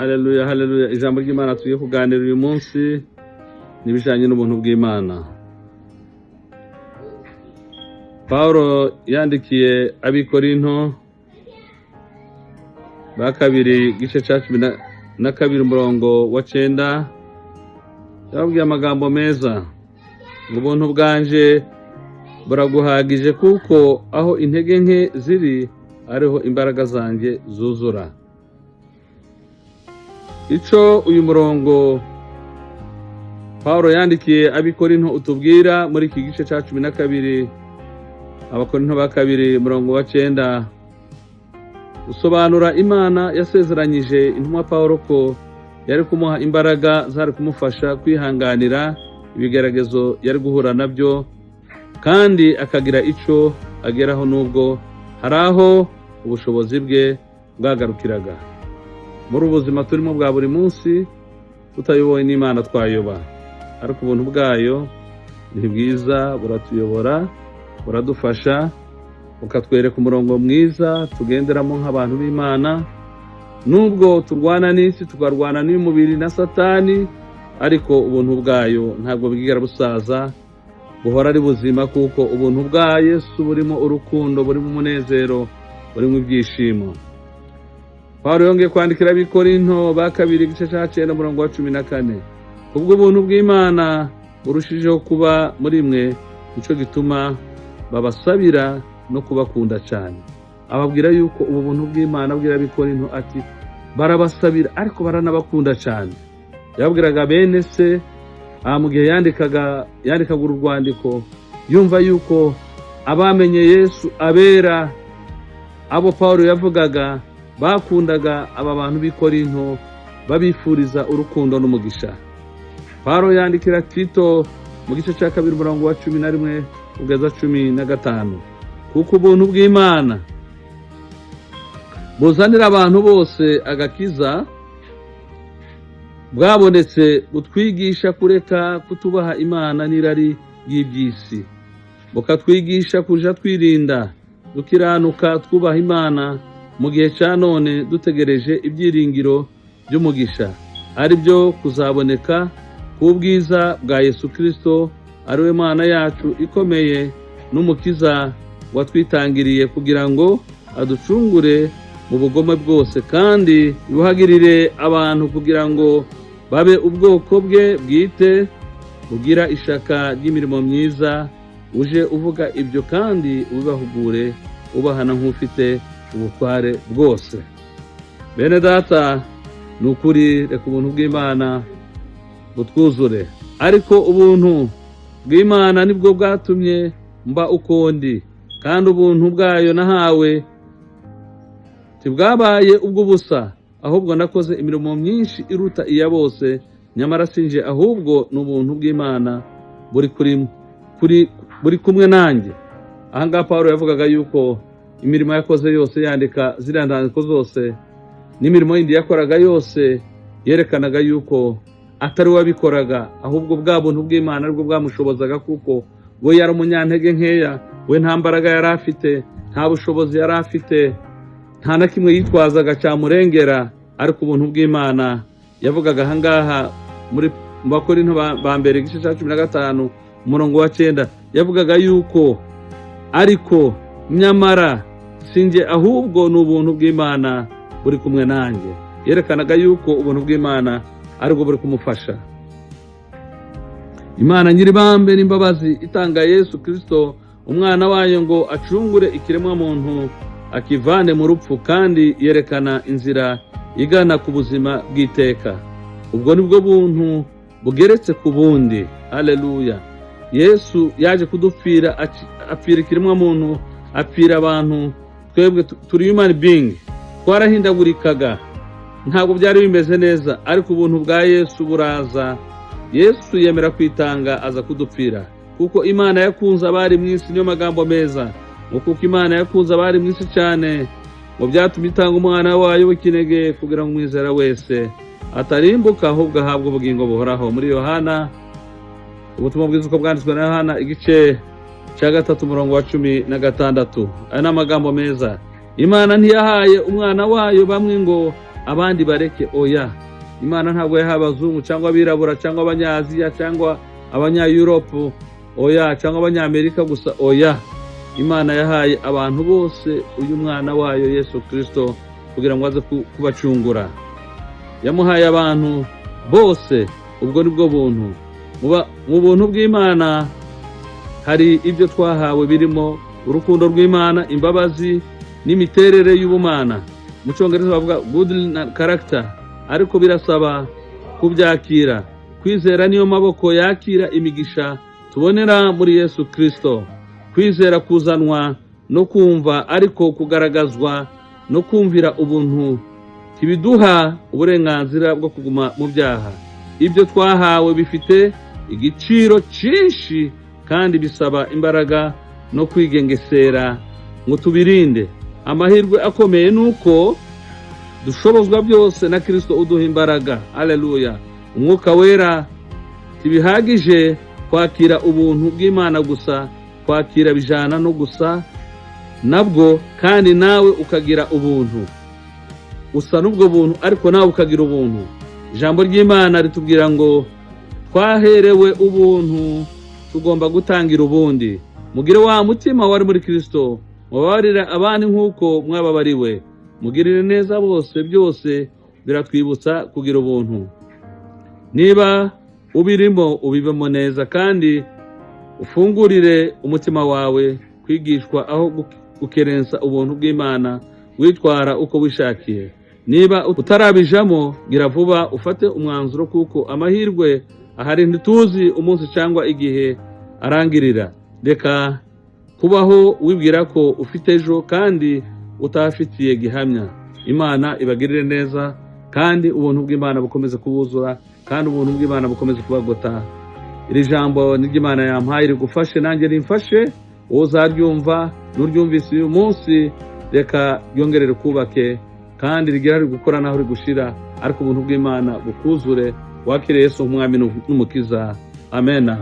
Haleluya, haleluya. Ijambo ry'Imana tugiye kuganira uyu munsi n'ibijyanye n'ubuntu bw'Imana. Pawulo yandikiye Abikorinto ba kabiri, igice cya 12, umurongo wa 9, yababwiye amagambo meza ngo: "Ubuntu bwanje buraguhagije, kuko aho intege nke ziri ariho imbaraga zanjye zuzura." Icyo uyu murongo Pawulo yandikiye Abikorinto utubwira muri iki gice cya 12, Abakorinto ba kabiri, umurongo wa 9, usobanura Imana yasezeranyije intumwa Pawulo ko yari kumuha imbaraga zari kumufasha kwihanganira ibigeragezo yari guhura nabyo, kandi akagira icyo ageraho nubwo hari aho ubushobozi bwe bwagarukiraga. Muri ubu buzima turimo bwa buri munsi, tutayobowe n'Imana twayoba, ariko ubuntu bwayo ni bwiza, buratuyobora, buradufasha, bukatwereka umurongo mwiza tugenderamo nk'abantu b'Imana. Nubwo turwana n'isi, tukarwana n'umubiri na Satani, ariko ubuntu bwayo ntabwo bwigera busaza, buhora ari buzima, kuko ubuntu bwa Yesu burimo urukundo, burimo umunezero, burimo ibyishimo. Pawulo yongeye kwandikira Abikorinto ba kabiri, igice cya 9, umurongo wa 14: "Kubw'ubuntu bw'Imana burushijeho kuba muri mwe, nicyo gituma babasabira no kubakunda cyane." Ababwira yuko ubu buntu bw'Imana, abwira Abikorinto ati barabasabira ariko baranabakunda cyane. Yababwiraga bene se mu gihe yandikaga uru rwandiko, yumva yuko abamenye Yesu, abera abo Pawulo yavugaga, bakundaga aba bantu b'i Korinto, babifuriza urukundo n'umugisha. Pawulo yandikira Tito mu gice cya 2, umurongo wa 11 kugeza 15: "Kuko ubuntu bw'Imana buzanira abantu bose agakiza bwabonetse, butwigisha kureka kutubaha Imana n'irari ry'iby'isi, bukatwigisha kuja twirinda, dukiranuka, twubaha Imana mu gihe cya none, dutegereje ibyiringiro by'umugisha, ari byo kuzaboneka k'ubwiza bwa Yesu Kirisito, ari we Mana yacu ikomeye n'Umukiza, watwitangiriye kugira ngo aducungure mu bugome bwose, kandi yuhagirire abantu kugira ngo babe ubwoko bwe bwite, bugira ishaka ry'imirimo myiza. Uje uvuga ibyo kandi ubibahugure, ubahana nk'ufite ubutware bwose." Bene data, ni ukuri, reka ubuntu bw'Imana butwuzure. "Ariko ubuntu bw'Imana nibwo bwatumye mba uko ndi, kandi ubuntu bwayo nahawe ntibwabaye ubw'ubusa, ahubwo nakoze imirimo myinshi iruta iya bose. Nyamara sinjye, ahubwo ni ubuntu bw'Imana buri kuri kuri buri kumwe nanjye." Ahangaha Pawulo yavugaga yuko imirimo yakoze yose, yandika ziriya ndandiko zose n'imirimo yindi yakoraga yose, yerekanaga yuko atari we wabikoraga, ahubwo bwa buntu bw'Imana aribwo bwamushobozaga, kuko we yari umunyantege nkeya, we nta mbaraga yari afite, nta bushobozi yari afite, nta na kimwe yitwazaga cyamurengera, ariko ubuntu bw'Imana. Yavugaga ahangaha muri mu Bakorinto ba mbere, igice cya 15, umurongo wa 9, yavugaga yuko ariko nyamara sinjye, ahubwo ni ubuntu bw'Imana buri kumwe nanjye. Yerekanaga yuko ubuntu bw'Imana aribwo buri kumufasha. Imana nyir'ibambe n'imbabazi itanga Yesu Kirisito umwana wayo ngo acungure ikiremwamuntu, akivane mu rupfu, kandi yerekana inzira igana ku buzima bw'iteka. Ubwo ni bwo buntu bugeretse ku bundi. Haleluya! Yesu yaje kudupfira, apfira ikiremwamuntu, apfira abantu. Twebwe turi human being, twarahindagurikaga, ntabwo byari bimeze neza, ariko ubuntu bwa Yesu buraza. Yesu yemera kwitanga, aza kudupfira, kuko Imana yakunze abari mu isi. Niyo magambo meza ngo kuko Imana yakunze abari mu isi cyane, ngo byatumye itanga umwana wayo w'ikinege, kugira ngo umwizera wese atarimbuka, ahubwo ahabwe ubugingo buhoraho. Muri Yohana, ubutumwa bwiza uko bwanditswe na Yohana, igice cya 3, umurongo wa 16. Aya ni amagambo meza: "Imana ntiyahaye umwana wayo bamwe ngo abandi bareke. Oya, Imana ntabwo yahaye abazungu cyangwa abirabura cyangwa Abanyaziya cyangwa Abanyayuropu, oya, cyangwa Abanyamerika gusa, oya. Imana yahaye abantu bose uyu mwana wayo Yesu Kirisito kugira ngo aze kubacungura. Yamuhaye abantu bose. Ubwo ni bwo buntu. Mu buntu bw'Imana hari ibyo twahawe birimo urukundo rw'Imana, imbabazi n'imiterere y'ubumana. Mu Cyongereza bavuga good character, ariko birasaba kubyakira. Kwizera niyo maboko yakira imigisha tubonera muri Yesu Kirisito. Kwizera kuzanwa no kumva, ariko kugaragazwa no kumvira. Ubuntu ntibiduha uburenganzira bwo kuguma mu byaha. Ibyo twahawe bifite igiciro cyinshi kandi bisaba imbaraga no kwigengesera ngo tubirinde. Amahirwe akomeye ni uko dushobozwa byose na Kirisito uduha imbaraga. Aleluya! Umwuka Wera. Ntibihagije kwakira ubuntu bw'Imana gusa. Kwakira bijana no gusa nabwo, kandi nawe ukagira ubuntu. Usa n'ubwo buntu, ariko nawe ukagira ubuntu. Ijambo ry'Imana ritubwira ngo twaherewe ubuntu, tugomba gutangira ubundi. Mugire wa mutima wari muri Kirisito, mubabarire abandi nk'uko mwababariwe, mugirire neza bose. Byose biratwibutsa kugira ubuntu. Niba ubirimo, ubibemo neza kandi ufungurire umutima wawe kwigishwa aho gukerensa ubuntu bw'Imana witwara uko wishakiye. Niba utarabijamo, gira vuba ufate umwanzuro, kuko amahirwe ahari. Ntituzi umunsi cyangwa igihe arangirira. Reka kubaho wibwira ko ufite ejo kandi utafitiye gihamya. Imana ibagirire neza, kandi ubuntu bw'Imana bukomeze kubuzura, kandi ubuntu bw'Imana bukomeze kubagota. Iri jambo ni ry'Imana yampaye, rigufashe nanjye rimfashe. Wowe uzaryumva n'uryumvise uyu munsi, reka ryongere rikubake kandi rigera rigukora naho rigushira, ariko ubuntu bw'Imana bukuzure, wakire Yesu nk'umwami n'umukiza. Amena.